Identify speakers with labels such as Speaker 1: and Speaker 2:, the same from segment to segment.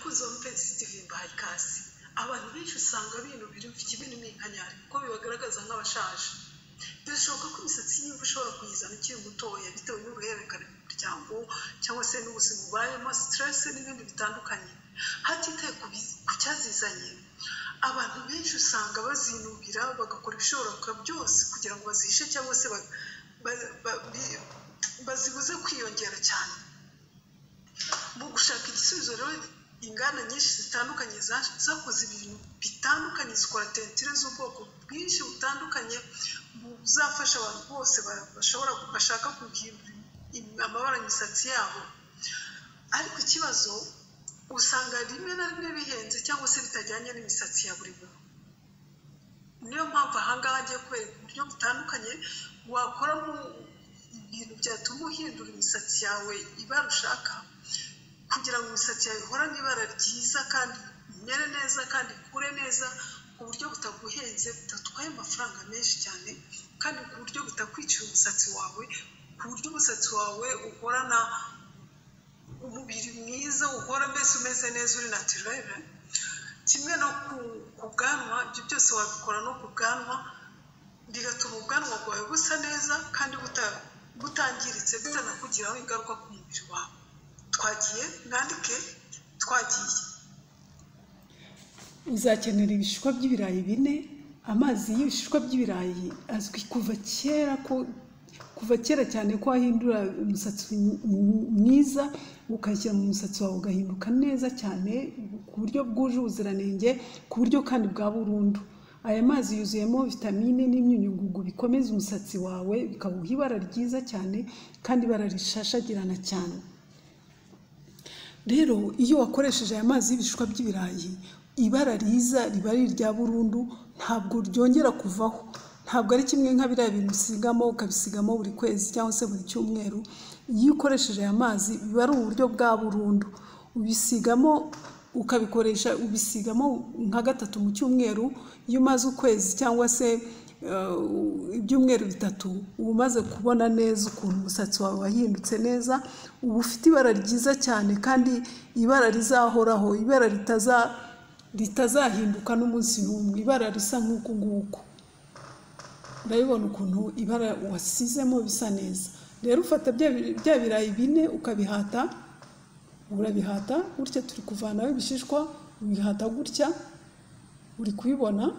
Speaker 1: Abakunzi ba Mupenzi TV, mbahaye ikaze. Abantu benshi usanga binubira imvi n'iminkanyari kuko bibagaragaza nk'abashaje. Birashoboka ko imisatsi y'imvi ushobora kuyizana ukiri mutoya bitewe n'uruhererekane mu muryango cyangwa se n'ubuzima ubayemo, stress n'ibindi bitandukanye. Hatitawe ku cyazizanye, abantu benshi usanga bazinubira, bagakora ibishoboka byose kugira ngo bazihishe cyangwa se bazibuze kwiyongera cyane. Mu gushaka igisubizo rero, inganda nyinshi zitandukanye zakoze ibintu bitandukanye, zikora teinture z'ubwoko bwinshi butandukanye buzafasha abantu bose bashobora bashaka guhindura amabara imisatsi yabo. Ariko ikibazo, usanga rimwe na rimwe bihenze cyangwa se bitajyanye n'imisatsi ya buri muntu. Niyo mpamvu ahangaha agiye kubereka uburyo butandukanye wakoramo ibintu byatuma uhindura imisatsi yawe ibara ushaka, kugira ngo imisatsi yawe ihorane ibara ryiza kandi imere neza kandi ikure neza ku buryo butaguhenze, butatwaye amafaranga menshi cyane, kandi ku buryo butakwicira umusatsi wawe, ku buryo umusatsi wawe uhorana umubiri mwiza, uhora mbese umeze neza, uri naturel. Kimwe no ku bwanwa, ibyo byose wabikora no ku bwanwa, bigatuma ubwanwa bwawe busa neza kandi butangiritse, bitanakugiraho ingaruka ku mubiri wawe. Twagiye, mwandike, twagiye.
Speaker 2: Uzakenera ibishishwa by'ibirayi 4. Amazi y'ibishishwa by'ibirayi azwi kuva kera cyane ko ahindura umusatsi mwiza, ukayashyira mu musatsi wawe ugahinduka neza cyane ku buryo bwuje ubuziranenge, ku buryo kandi bwa burundu. Aya mazi yuzuyemo vitamine n'imyunyungugu bikomeza umusatsi wawe, bikawuha ibara ryiza cyane kandi ibara rishashagirana cyane. Rero iyo wakoresheje aya mazi y'ibishishwa by'ibirayi, ibara riza riba ari irya burundu, ntabwo ryongera kuvaho. Ntabwo ari kimwe nka biriya bintu usigamo, ukabisigamo buri kwezi cyangwa se buri cyumweru. Iyo ukoresheje aya mazi biba ari uburyo bwa burundu. Ubisigamo, ukabikoresha, ubisigamo nka gatatu mu cyumweru. Iyo umaze ukwezi cyangwa se ibyumweru 3, uba umaze kubona neza ukuntu umusatsi wawe wahindutse neza, uba ufite ibara ryiza cyane kandi ibara rizahoraho, ibara ritazahinduka n'umunsi n'umwe, ibara risa nk'uku nguku. Urabibona ukuntu ibara wasizemo bisa neza. Rero ufata bya birayi 4 ukabihata, urabihata gutya, turi kuvanaho ibishishwa, ubihata gutya, uri kubibona.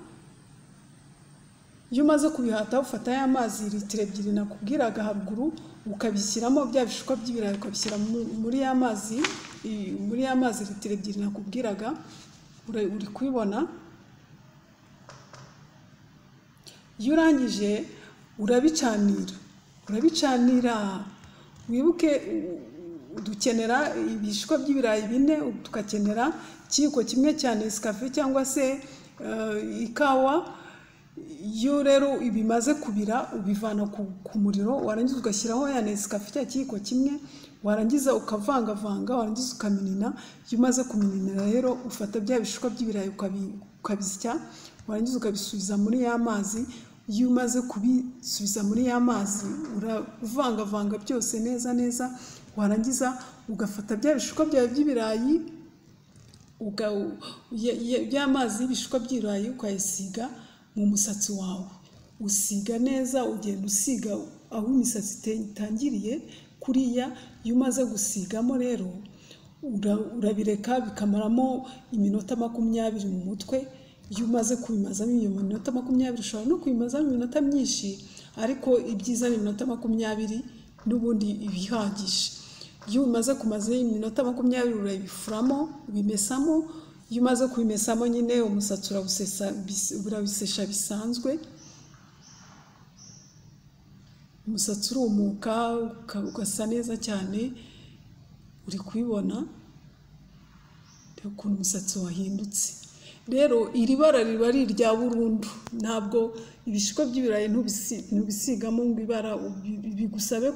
Speaker 2: Iyo umaze kubihata, ufata ya mazi litiro 2 nakubwiraga haruguru, ukabishyiramo bya bishishwa by'ibirayi, ukabishyira muri ya mazi litiro 2 nakubwiraga, uri kubibona. Iyo urangije urabicanira, urabicanira. Wibuke, dukenera ibishishwa by'ibirayi 4, tugakenera ikiyiko kimwe cya Nescafe cyangwa se ikawa. Iyo rero bimaze kubira, ubivana ku muriro, warangiza ugashyiraho ya Nescafe, cya kiyiko kimwe, warangiza ukavangavanga, warangiza ukaminina. Iyo umaze kuminina rero, ufata bya bishishwa by'ibirayi ukabisya, warangiza ukabisubiza muri ya mazi. Iyo umaze kubisubiza muri ya mazi, uravangavanga byose neza neza, warangiza ugafata bya bishishwa byawe by'ibirayi, ya mazi y'ibishishwa by'ibirayi, ukayasiga mu musatsi wawe. Usiga neza, ugenda usiga aho imisatsi itangiriye kuriya. Iyo umaze gusigamo rero, urabireka bikamaramo iminota 20 mu mutwe. Iyo umaze kubimazamo iyo minota 20, ushobora no kubimazamo iminota myinshi, ariko ibyiza ni iminota 20, n'ubundi ibihagije. Iyo umaze kumaza iminota 20, urabifuramo, ubimesamo. Iyo umaze kubimesamo nyine, umusatsi urawusesa, urabisesha bisanzwe. Umusatsi urumuka, ugasa neza cyane. Uri kubibona, reba ukuntu umusatsi wahindutse. Rero iri bara riba ari irya burundu. Ntabwo ibishishwa by'ibirayi ntubisigamo ngo ibara bigusabe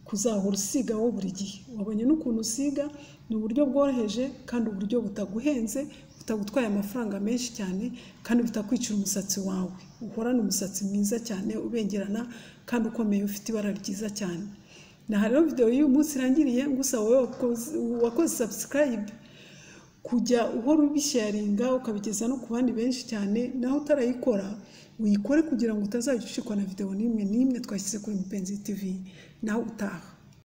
Speaker 2: kuzahora usigaho buri gihe. Wabonye n'ukuntu usiga, ni uburyo bworoheje kandi uburyo butaguhenze, butagutwaye amafaranga menshi cyane, kandi butakwicira umusatsi wawe. Uhorane umusatsi mwiza cyane, ubengerana kandi ukomeye, ufite ibara ryiza cyane. Naha rero video y'uyu munsi irangiriye. Gusa wowe wakoze subscribe. Kujya uhora ubisharinga, ukabigeza no ku bandi benshi cyane. Naho utarayikora, uyikore kugira ngo utazajya ucikwa na videwo n'imwe n'imwe twashyize kuri Mupenzi TV. Naho utaha.